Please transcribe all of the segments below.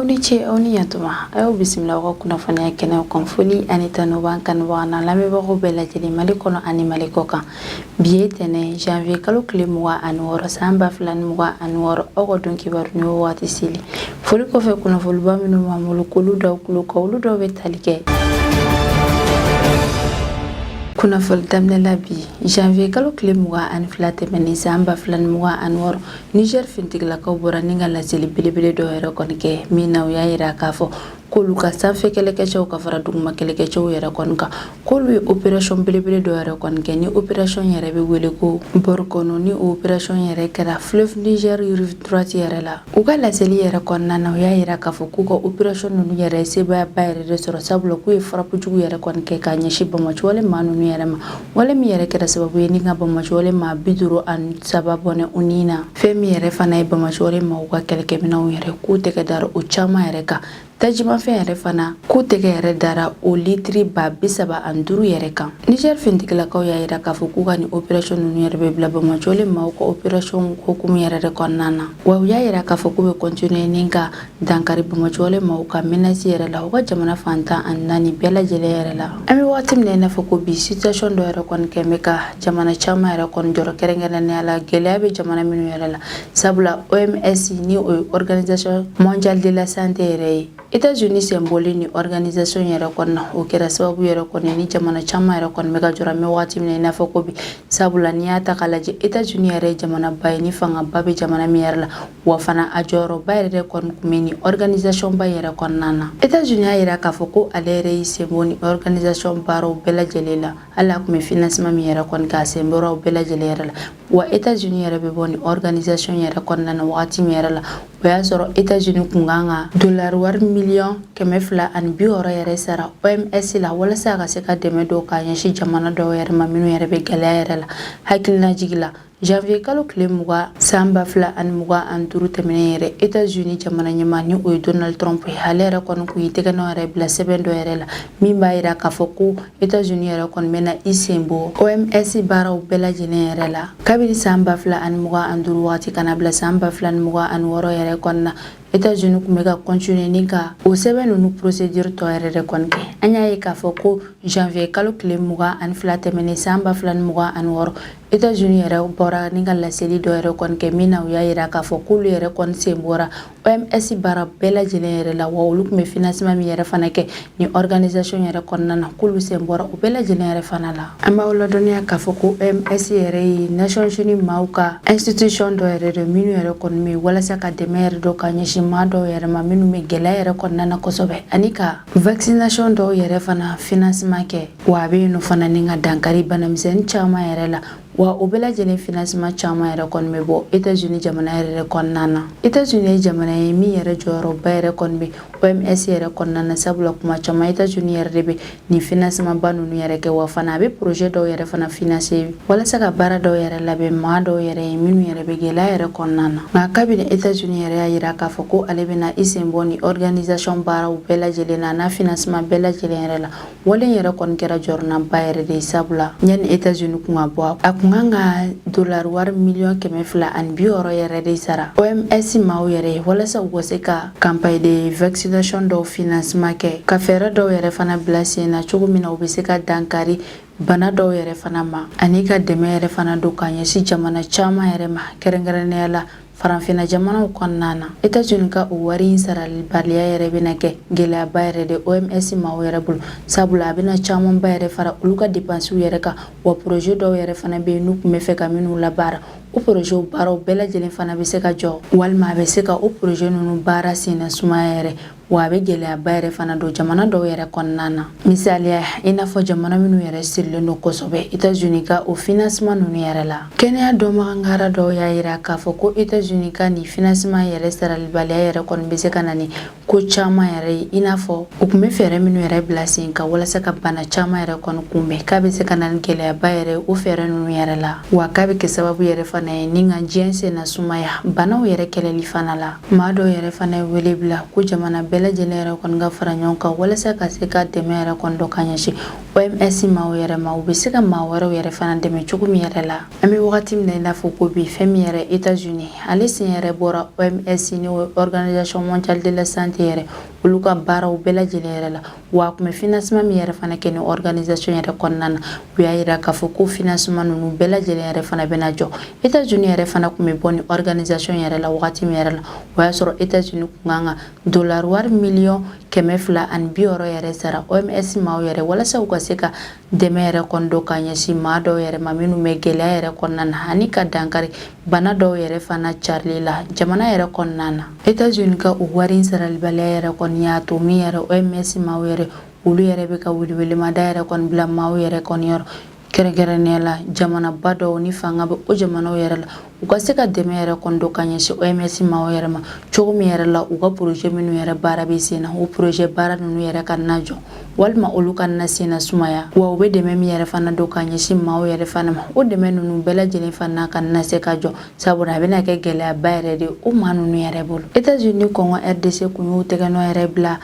Aw ni ce, aw ni yantuma. A y'aw bisimila aw ka kunnafoniya kɛnɛw kan. Foli ani tanu b'an kanubagaw n'an lamɛnbagaw bɛɛ lajɛlen, Mali kɔnɔ ani Mali kɔ kan. Bi ye tɛnɛ, janvier kalo tile 26, san 2026. Aw ka don kibaru ni o waati seli. Foli kɔfɛ, kunnafoniba minnu b'an bolo k'olu d'aw tulo kan, olu dɔw bɛ tali kɛ kunnafoni daminɛ la. Bi janvier kalo tile 22 tɛmɛnen, san 2026, Niger finitigilakaw bɔra ni ka laseli belebele dɔ yɛrɛ kɔni kɛ, min na u y'a yira k'a fɔ k'olu ka sanfɛ kɛlɛkɛcɛw ka fara duguma kɛlɛkɛcɛw yɛrɛ kɔni kan, k'olu ye opération belebele dɔ yɛrɛ kɔni kɛ, ni opération yɛrɛ bɛ wele ko Borkono, ni opération yɛrɛ kɛra fleuve Niger rive droite yɛrɛ la. U ka laseli yɛrɛ kɔnɔna na, u y'a yira k'a fɔ k'u ka opération ninnu yɛrɛ sebaayaba yɛrɛ de sɔrɔ, sabula k'u ye frappe jugu yɛrɛ kɔni kɛ k'a ɲɛsin banbaanciwale maa ninnu yɛrɛ ma, wale min yɛrɛ kɛra sababu ye ni ka banbaanciwale maa 53 bɔnɛ u ni na. Fɛn min yɛrɛ fana ye banbaanciwale maaw ka kɛlɛkɛminɛnw yɛrɛ, k'u tɛgɛ dara o caman yɛrɛ kan. Tajimafɛn yɛrɛ fana, k'u tɛgɛ yɛrɛ dara o litiri 35 000 yɛrɛ kan. Niger finitigilakaw y'a yira k'a fɔ k'u ka nin opération ninnu yɛrɛ bɛ bila banbaanciwale maaw ka opération hukumu yɛrɛ de kɔnɔna na. Wa u y'a yira k'a fɔ k'u bɛ continuer ni ka dankari banbaanciwale maaw ka menace yɛrɛ la u ka jamana fan 14 bɛɛ lajɛlen yɛrɛ la. An bɛ waati min na i n'a fɔ ko bi, situation dɔ yɛrɛ kɔni kɛ bɛ ka jamana caman yɛrɛ kɔni jɔrɔ, kɛrɛnkɛrɛnnenya la gɛlɛya bɛ jamana minnu yɛrɛ la, sabula OMS, ni o ye Organisation mondiale de la santé yɛrɛ ye, États-Unis sen bɔlen ni organisation yɛrɛ kɔni na, o kɛra sababu yɛrɛ kɔni ni jamana caman yɛrɛ kɔni bɛ ka jɔrɔ an bɛ waati min na i n'a fɔ ko bi, sabula n'i y'a ta k'a lajɛ, États-Unis yɛrɛ ye jamanaba ye ni fangaba bɛ jamana min yɛrɛ la, wa fana a jɔyɔrɔba yɛrɛ de kɔni tun bɛ nin organisation ba yɛrɛ kɔnɔna na. États-Unis y'a yira k'a fɔ ko ale yɛrɛ y'i sen bɔ ni organisation baaraw bɛɛ lajɛlen la. Hali a tun bɛ financement min yɛrɛ kɔni k'a sen bɔra o bɛɛ lajɛlen yɛrɛ la. Wa États-Unis yɛrɛ bɛ bɔ ni organisation yɛrɛ kɔnɔna na wagati min yɛrɛ la, o y'a sɔrɔ États-Unis kun kan ka dollar wari miliyɔn 260 yɛrɛ sara OMS la, walasa a ka se ka dɛmɛ dɔw k'a ɲɛsin jamana dɔw yɛrɛ ma minnu yɛrɛ bɛ gɛlɛya yɛrɛ la. Hakilinajigi la, janvier kalo tile 20, san 2025 tɛmɛnen yɛrɛ, États-Unis jamana ɲɛmaa, ni o ye Donald Trump ye, ale yɛrɛ kɔni kun y'i tɛgɛ nɔ yɛrɛ bila sɛbɛn dɔ yɛrɛ la min b'a yira k'a fɔ ko États-Unis yɛrɛ kɔni bɛna i sen bɔ OMS baaraw bɛɛ lajɛlen yɛrɛ la kabini san 2025 wagati ka na bila san 2026 yɛrɛ kɔnɔna. États-Unis tun bɛ ka continuer ni ka o sɛbɛn ninnu procédure tɔ yɛrɛ de kɔni kɛ. An y'a ye k'a fɔ ko janvier kalo tile 22 tɛmɛnen, san 2026, États-Unis yɛrɛ bɔra ni ka laseli dɔ yɛrɛ kɔni kɛ, min na u y'a yira k'a fɔ k'olu yɛrɛ kɔni sen bɔra OMS baara bɛɛ lajɛlen yɛrɛ la. Wa olu tun bɛ financement min yɛrɛ fana kɛ ni organisation yɛrɛ kɔnɔna na, k'olu sen bɔra o bɛɛ lajɛlen yɛrɛ fana la. An b'aw ladɔnniya k'a fɔ ko OMS yɛrɛ ye Nations Unies maaw ka institution dɔ yɛrɛ de, minnu yɛrɛ kɔni bɛ walasa ka dɛmɛ yɛrɛ dɔ ka ɲɛsin maa dɔw yɛrɛ ma minnu bɛ gɛlɛya yɛrɛ kɔnɔna na kosɛbɛ, ani ka vaccination dɔw yɛrɛ fana financement kɛ. Wa a bɛ yen nɔ fana ni ka dankari banamisɛnnin caman yɛrɛ la. Wa o bɛɛ lajɛlen financement caman yɛrɛ kɔni bɛ bɔ États-Unis jamana yɛrɛ kɔnɔna na. États-Unis ye jamana ye min yɛrɛ jɔyɔrɔba yɛrɛ kɔni bɛ OMS yɛrɛ kɔnɔna na, sabula kuma caman États-Unis yɛrɛ de bɛ nin financement ba ninnu yɛrɛ kɛ. Wa fana a bɛ projet dɔw yɛrɛ fana financer walasa ka baara dɔw yɛrɛ labɛn maa dɔw yɛrɛ ye minnu yɛrɛ bɛ gɛlɛya yɛrɛ kɔnɔna na. Nka kabini États-Unis yɛrɛ y'a yira k'a fɔ ko ale bɛna i sen bɔ ni organisation baaraw bɛɛ lajɛlen na, n'a financement bɛɛ lajɛlen yɛrɛ la, wale yɛrɛ kɔni kɛra jɔrɔnaba yɛrɛ de ye, sabula yanni États-Unis kun ka bɔ, a kun kan ka dollar wari miliyɔn 260 yɛrɛ de sara OMS maaw yɛrɛ ye, walasa u ka se ka campagne de vaccination dɔw financement kɛ, ka fɛɛrɛ dɔw yɛrɛ fana bila sen na cogo min na u bɛ se ka dankari bana dɔw yɛrɛ fana ma, ani ka dɛmɛ yɛrɛ fana don ka ɲɛsin jamana caman yɛrɛ ma, kɛrɛnkɛrɛnnenya la farafinna jamanaw kɔnɔna na. États-Unis ka o wari in saralibaliya yɛrɛ bɛna kɛ gɛlɛyaba yɛrɛ de OMS maaw yɛrɛ bolo, sabula a bɛna camanba yɛrɛ fara olu ka dépenses yɛrɛ kan. Wa projet dɔw yɛrɛ fana bɛ yen n'u tun bɛ fɛ ka minnu labaara, o projet baaraw bɛɛ lajɛlen fana bɛ se ka jɔ, walima a bɛ se ka o projet ninnu baara senna sumaya yɛrɛ. Wa a bɛ gɛlɛyaba yɛrɛ fana don jamana dɔw yɛrɛ kɔnɔna na, misaliya i n'a fɔ jamana minnu yɛrɛ sirilen don kosɛbɛ États-Unis ka o financement ninnu yɛrɛ la. Kɛnɛya dɔnbagangara dɔw y'a yira k'a fɔ ko États-Unis ka nin financement yɛrɛ saralibaliya yɛrɛ kɔni bɛ se ka na ni ko caman yɛrɛ ye, i n'a fɔ u tun bɛ fɛɛrɛ minnu yɛrɛ bila sen kan walasa ka bana caman yɛrɛ kɔni kunbɛn, k'a bɛ se ka na ni gɛlɛyaba yɛrɛ o fɛɛrɛ ninnu yɛrɛ la. Wa k'a bɛ kɛ sababu yɛrɛ fana fana ye ni ka diɲɛ senna sumaya banaw yɛrɛ kɛlɛli fana la. Maa dɔw yɛrɛ fana ye wele bila ko jamana bɛɛ lajɛlen yɛrɛ kɔni ka fara ɲɔgɔn kan walasa ka se ka dɛmɛ yɛrɛ kɔni dɔ ka ɲɛsin OMS maaw yɛrɛ ma, u bɛ se ka maa wɛrɛw yɛrɛ fana dɛmɛ cogo min yɛrɛ la. An bɛ wagati min na i n'a fɔ ko bi, fɛn min yɛrɛ États-Unis ale sen yɛrɛ bɔra OMS, ni o Organisation mondiale de la santé yɛrɛ, olu ka baaraw bɛɛ lajɛlen yɛrɛ la. Wa a tun bɛ financement min yɛrɛ fana kɛ ni organisation yɛrɛ kɔnɔna na, u y'a jira k'a fɔ ko financement ninnu bɛɛ lajɛlen yɛrɛ fana bɛna jɔ. États-Unis yɛrɛ fana tun bɛ bɔ ni organisation yɛrɛ la wagati min yɛrɛ la, o y'a sɔrɔ États-Unis tun kan ka dollar wari miliyɔn 260 yɛrɛ sara OMS maaw yɛrɛ, walasa u ka se ka dɛmɛ yɛrɛ kɔni dɔ ka ɲɛsin maa dɔw yɛrɛ ma minnu bɛ gɛlɛya yɛrɛ kɔnɔna na, ani ka dankari bana dɔw yɛrɛ fana carili la jamana yɛrɛ kɔnɔna na. États-Unis ka o wari in saralibaliya yɛrɛ kɔni y'a to min yɛrɛ OMS maaw yɛrɛ, olu yɛrɛ bɛ ka welewelemada yɛrɛ kɔni bila maaw yɛrɛ kɔni yɔrɔ, kɛrɛnkɛrɛnnenya la jamanaba dɔw ni fanga bɛ o jamanaw yɛrɛ la, u ka se ka dɛmɛ yɛrɛ kɔni dɔ ka ɲɛsin OMS maaw yɛrɛ ma cogo min yɛrɛ la, u ka projet minnu yɛrɛ baara bɛ sen na, o projet baara ninnu yɛrɛ ka na jɔ walima olu ka na sen na sumaya. Wa u bɛ dɛmɛ min yɛrɛ fana don ka ɲɛsin maaw yɛrɛ fana ma, o dɛmɛ ninnu bɛɛ lajɛlen fana ka na se ka jɔ, sabula a bɛna kɛ gɛlɛyaba yɛrɛ de o maa ninnu yɛrɛ bolo. États-Unis ni Congo RDC kun y'u tɛgɛnɔ yɛrɛ bila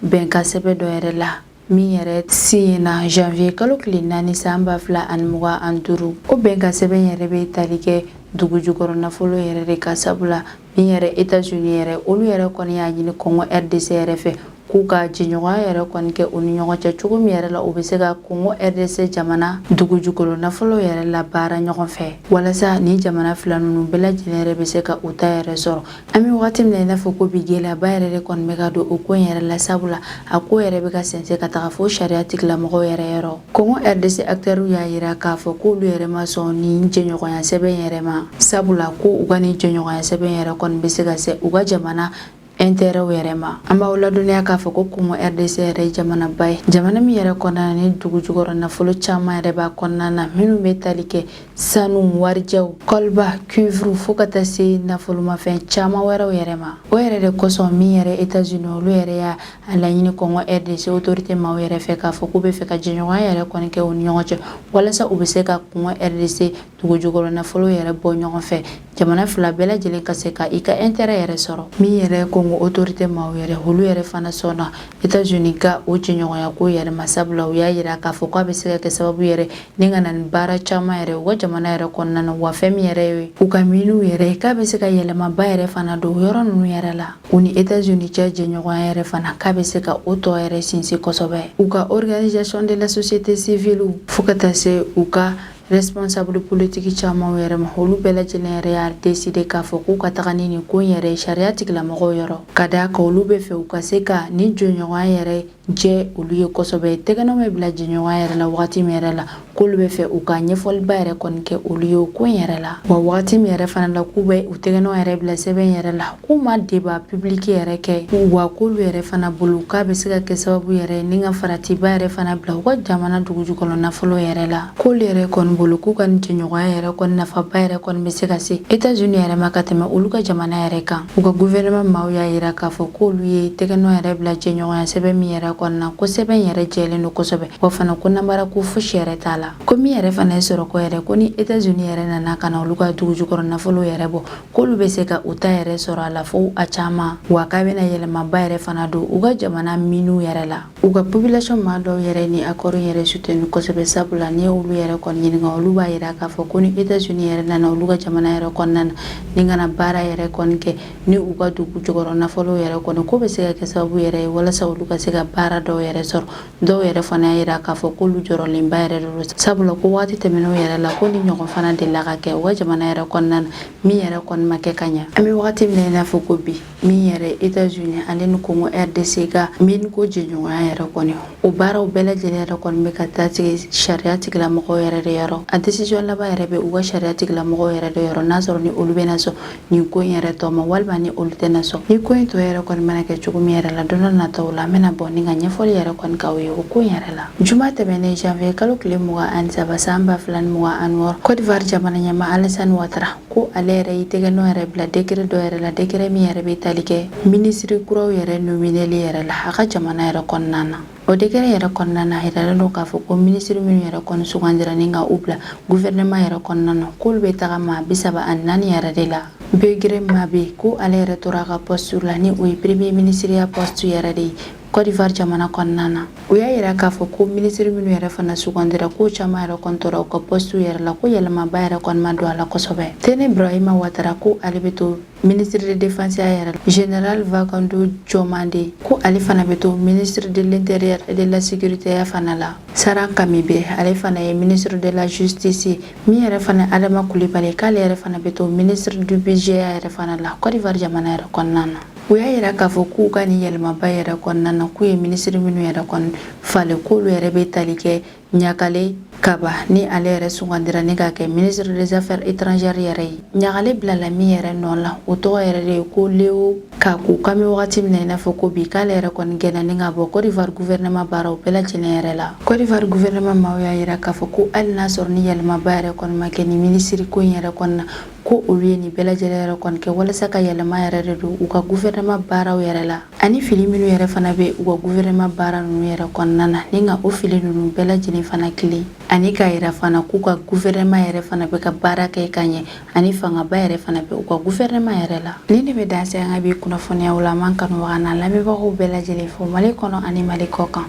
bɛnkan sɛbɛn dɔ yɛrɛ la min yɛrɛ signena janvier kalo tile 4 san 2025. O bɛnkan sɛbɛn yɛrɛ bɛ tali kɛ dugu jukɔrɔ nafolo yɛrɛ de kan, sabula min yɛrɛ États-Unis yɛrɛ, olu yɛrɛ kɔni y'a ɲini Congo RDC yɛrɛ fɛ k'u ka jɛɲɔgɔnya yɛrɛ kɔni kɛ u ni ɲɔgɔn cɛ cogo min yɛrɛ la, u bɛ se ka Congo RDC jamana dugu jukɔrɔ nafolo yɛrɛ la baara ɲɔgɔn fɛ, walasa ni jamana fila ninnu bɛɛ lajɛlen yɛrɛ bɛ se ka u ta yɛrɛ sɔrɔ. An bɛ wagati min na i n'a fɔ ko bi, gɛlɛyaba yɛrɛ de kɔni bɛ ka don o ko in yɛrɛ la, sabula a ko yɛrɛ bɛ ka sɛnsɛn ka taga fo sariya tigilamɔgɔw yɛrɛ yɔrɔ. Congo RDC acteurs y'a jira k'a fɔ k'olu yɛrɛ ma sɔn nin jɛɲɔgɔnya sɛbɛn yɛrɛ ma, sabula ko u ka nin jɛɲɔgɔnya sɛbɛn yɛrɛ kɔni bɛ se ka se u ka jamana intérêt yɛrɛ ma. An b'aw ladɔnniya k'a fɔ ko Congo RDC yɛrɛ ye jamanaba ye, jamana min yɛrɛ kɔnɔna na ni dugu jukɔrɔ nafolo caman yɛrɛ b'a kɔnɔna na, minnu bɛ tali kɛ sanu, warijɛw, cobalt, cuivre, fo ka taa se nafolomafɛn caman wɛrɛw yɛrɛ ma. O yɛrɛ de kosɔn min yɛrɛ États-Unis, olu yɛrɛ y'a laɲini Congo RDC autorité maaw yɛrɛ fɛ k'a fɔ k'u bɛ fɛ ka jɛɲɔgɔnya yɛrɛ kɔni kɛ u ni ɲɔgɔn cɛ, walasa u bɛ se ka Congo RDC dugu jukɔrɔ nafolo yɛrɛ bɔ ɲɔgɔn fɛ, jamana fila bɛɛ lajɛlen ka se ka i ka intérêt yɛrɛ sɔrɔ. Min yɛrɛ Congo autorité maaw yɛrɛ, olu yɛrɛ fana sɔnna États-Unis ka o jɛɲɔgɔnya ko yɛrɛ ma, sabula u y'a jira k'a fɔ k'a bɛ se ka kɛ sababu yɛrɛ ni ka na ni baara caman yɛrɛ u ka jamana yɛrɛ kɔnɔna na. Wa fɛn min yɛrɛ ye u ka miniw yɛrɛ, k'a bɛ se ka yɛlɛmaba yɛrɛ fana don yɔrɔ ninnu yɛrɛ la. U ni États-Unis cɛ jɛɲɔgɔnya yɛrɛ fana, k'a bɛ se ka o tɔ yɛrɛ sinsin kosɛbɛ. U ka organisation de la société civile, fo ka taa se u ka responsable politique caman yɛrɛ ma, olu bɛɛ lajɛlen yɛrɛ y'a décider k'a fɔ k'u ka taga ni nin ko in yɛrɛ sariya tigilamɔgɔw yɔrɔ, ka d'a kan olu bɛ fɛ u ka se ka nin jɛɲɔgɔnya yɛrɛ jɛ olu ye kosɛbɛ. Tɛgɛnɔ bɛ bila jɛɲɔgɔnya yɛrɛ la wagati min yɛrɛ la, k'olu bɛ fɛ u ka ɲɛfɔliba yɛrɛ kɔni kɛ olu ye o ko in yɛrɛ la. Wa wagati min yɛrɛ fana la k'u bɛ u tɛgɛnɔ yɛrɛ bila sɛbɛn yɛrɛ la, k'u ma débat public yɛrɛ kɛ. Wa k'olu yɛrɛ fana bolo, k'a bɛ se ka kɛ sababu yɛrɛ ni ka faratiba yɛrɛ fana bila u ka jamana dugu jukɔrɔ nafolo yɛrɛ la. K'olu yɛrɛ kɔni bolo, k'u ka nin jɛɲɔgɔnya yɛrɛ kɔni nafaba yɛrɛ kɔni bɛ se ka se États-Unis yɛrɛ ma ka tɛmɛ olu ka jamana yɛrɛ kan. U ka gouvernement maaw y'a jira k'a fɔ k'olu ye tɛgɛnɔ yɛrɛ bila jɛɲɔgɔnya sɛbɛn min yɛrɛ kɔni na, ko sɛbɛn yɛrɛ jɛlen don kosɛbɛ, wa fana ko namara ko fosi yɛrɛ t'a la. Ko min yɛrɛ fana ye sɔrɔko yɛrɛ, ko ni États-Unis yɛrɛ nana ka na olu ka dugu jukɔrɔ nafolo yɛrɛ bɔ, k'olu bɛ se ka u ta yɛrɛ sɔrɔ a la fo a caman. Wa k'a bɛna yɛlɛmaba yɛrɛ fana don u ka jamana miniw yɛrɛ la. U ka population maa dɔw yɛrɛ ni accord yɛrɛ soutenu kosɛbɛ, sabula n'i ye olu yɛrɛ kɔni ɲininka, olu b'a yira k'a fɔ ko ni États-Unis yɛrɛ nana olu ka jamana yɛrɛ kɔnɔna na ni kana baara yɛrɛ kɔni kɛ ni u ka dugu jukɔrɔ nafolo yɛrɛ kɔni, k'o bɛ se ka kɛ sababu yɛrɛ ye walasa olu ka se ka baara dɔw yɛrɛ sɔrɔ. Dɔw yɛrɛ fana y'a yira k'a fɔ k'olu jɔrɔlenba yɛrɛ don, sabula ko waati tɛmɛnenw yɛrɛ la, ko ni ɲɔgɔn fana delila ka kɛ u ka jamana yɛrɛ kɔnɔna na min yɛrɛ kɔni ma kɛ ka ɲɛ. An bɛ wagati min na i n'a fɔ ko bi, min yɛrɛ États-Unis ale ni Congo RDC ka mine ko jɛɲɔgɔnya yɛrɛ kɔni, o baaraw bɛɛ lajɛlen yɛrɛ kɔni bɛ ka taa sigi sariya tigilamɔgɔw yɛrɛ de yɔrɔ. A décision laban yɛrɛ bɛ u ka sariya tigilamɔgɔw yɛrɛ de yɔrɔ, n'a sɔrɔ ni olu bɛna sɔn nin ko in yɛrɛ tɔ ma walima ni olu tɛna sɔn. Ni ko in tɔ yɛrɛ kɔni mana kɛ cogo min yɛrɛ la, don dɔ nataw la, an bɛna bɔ ni ka ɲɛfɔli yɛrɛ kɔni k'aw ye o ko in yɛrɛ la. Juma tɛmɛnen, janvier kalo tile 23 san 2026, Côte d'Ivoire jamana ɲɛmaa Alassane Ouattara ko ale yɛrɛ y'i tɛgɛ nɔ yɛrɛ bila décret dɔ yɛrɛ la, décret min yɛrɛ bɛ tali kɛ minisiri kuraw yɛrɛ nomineli yɛrɛ la a ka jamana yɛrɛ kɔnɔna na. O décret yɛrɛ kɔnɔna na, a yiralen don k'a fɔ ko minisiri minnu yɛrɛ kɔni sugandira ni ka u bila gouvernement yɛrɛ kɔnɔna na, k'olu bɛ taga maa 34 yɛrɛ de la. Begré Mabé, ko ale yɛrɛ tora a ka poste la, ni o ye premier ministre ya poste yɛrɛ de ye Côte d'Ivoire jamana kɔnɔna na. U y'a yira k'a fɔ ko minisiri minnu yɛrɛ fana sugandira, k'o caman yɛrɛ kɔni tora u ka poste yɛrɛ la, ko yɛlɛmaba yɛrɛ kɔni ma don a la kosɛbɛ. Téné Birahima Ouattara, ko ale bɛ to ministre de défense ya yɛrɛ la. Général Vagondo Diomandé, ko ale fana bɛ to ministre de l'Intérieur et de la Sécurité ya fana la. Saran Kamibe, ale fana ye ministre de la Justice. Min yɛrɛ fana Adama Coulibaly, k'ale yɛrɛ fana bɛ to ministre du Budget ya yɛrɛ fana la Côte d'Ivoire jamana yɛrɛ kɔnɔna na. U y'a yira k'a fɔ k'u ka nin yɛlɛmaba yɛrɛ kɔnɔna na, k'u ye minisiri minnu yɛrɛ kɔni falen, k'olu yɛrɛ bɛ tali kɛ Ɲagale Kaba, ni ale yɛrɛ sugandira ni ka kɛ ministre des Affaires étrangères yɛrɛ ye. Ɲagale bilala min yɛrɛ nɔ la, o tɔgɔ yɛrɛ de ye ko Léo Kaku. K'an bɛ wagati min na i n'a fɔ ko bi, k'ale yɛrɛ kɔni gɛnna ni ka bɔ Côte d'Ivoire gouvernement baaraw bɛɛ lajɛlen yɛrɛ la. Côte d'Ivoire gouvernement maaw y'a yira k'a fɔ ko hali n'a sɔrɔ ni yɛlɛmaba yɛrɛ kɔni ma kɛ nin minisiri ko in yɛrɛ kɔni na, ko olu ye nin bɛɛ lajɛlen yɛrɛ kɔni kɛ walasa ka yɛlɛma yɛrɛ de don u ka gouvernement baaraw yɛrɛ la, ani fili minnu yɛrɛ fana bɛ u ka gouvernement baara ninnu yɛrɛ kɔnɔna na, ni ka o fili ninnu bɛɛ lajɛlen fana tilen, ani k'a yira fana k'u ka gouvernement yɛrɛ fana bɛ ka baara kɛ ka ɲɛ, ani fangaba yɛrɛ fana bɛ u ka gouvernement yɛrɛ la. Nin de bɛ dan se an ka bi kunnafoniyaw la. An b'an kanubaga n'an lamɛnbagaw bɛɛ lajɛlen fo Mali kɔnɔ ani Mali kɔ kan.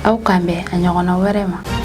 Aw k'an bɛn a ɲɔgɔnna wɛrɛ ma.